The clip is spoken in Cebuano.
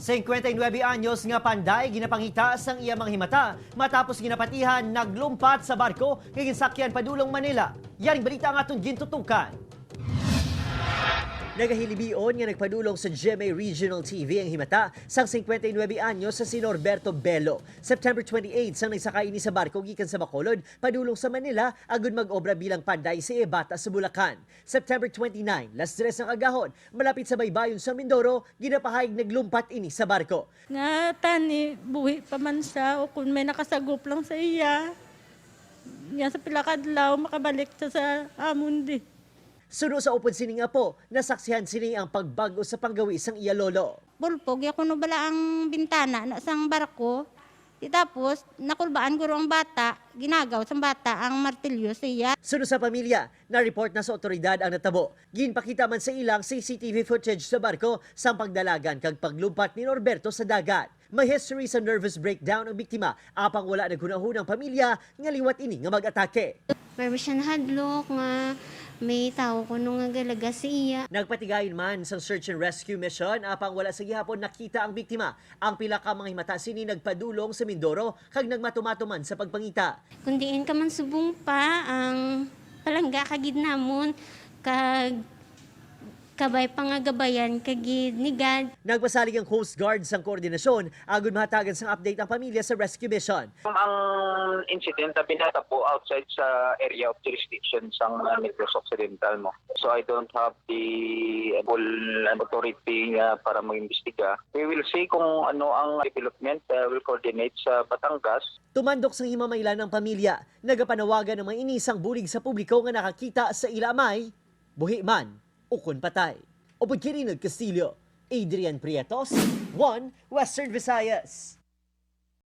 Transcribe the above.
59 anyos nga panday ginapangita sang iya mga himata matapos ginapatihan naglumpat sa barko nga ginsakyan padulong Manila. Yaring balita ang aton gintutukan. Nagahilibion nga nagpadulong sa GMA Regional TV ang himata sang 59 anyos sa si Norberto Bello. September 28 sang nagsakay ini sa barko gikan sa Bacolod padulong sa Manila agud mag-obra bilang panday sa Ebata sa Bulacan. September 29, las 3 ng agahon, malapit sa baybayon sa Mindoro, ginapahayag naglumpat ini sa barko. Nga tani buhi pa man siya o kung may nakasagop lang sa iya. Nga sa pila ka adlaw makabalik siya sa amon di. Suno sa upod sini nga po, nasaksihan sini ang pagbago sa panggawi sang iya lolo. Bulpog ya kuno bala ang bintana na sang barko. Di tapos nakulbaan guro ang bata, ginagaw sang bata ang martilyo sa iya. Suno sa pamilya, na-report na sa otoridad ang natabo. Ginpakita man sa ilang CCTV footage sa barko sa pagdalagan kag paglumpat ni Norberto sa dagat. May history sa nervous breakdown ang biktima apang wala naghunahon ang pamilya nga liwat ini nga mag-atake. Pero siya nahadlok nga may tao kuno nga galaga sa iya. Nagpatigayon man sa search and rescue mission apang wala sa gihapon nakita ang biktima. Ang pila ka mga himata sini nagpadulong sa Mindoro kag nagmatumato man sa pagpangita. Kung diin ka man subong pa ang palangga kagid namon kag kabay pangagabayan kagid ni God. Nagpasalig ang Coast Guard sang koordinasyon agud mahatagan sang update ang pamilya sa rescue mission. Ang incident na binata po outside sa area of jurisdiction sang Negros Occidental mo. So I don't have the full authority para mag-imbestiga. We will see kung ano ang development. We'll coordinate sa Batangas. Tumandok sang himamaylan ng pamilya, nagapanawagan ng mga inisang bulig sa publiko nga nakakita sa ilamay, buhi man ukon patay. Upod kini Castillo, Adrian Prietos, 1 Western Visayas.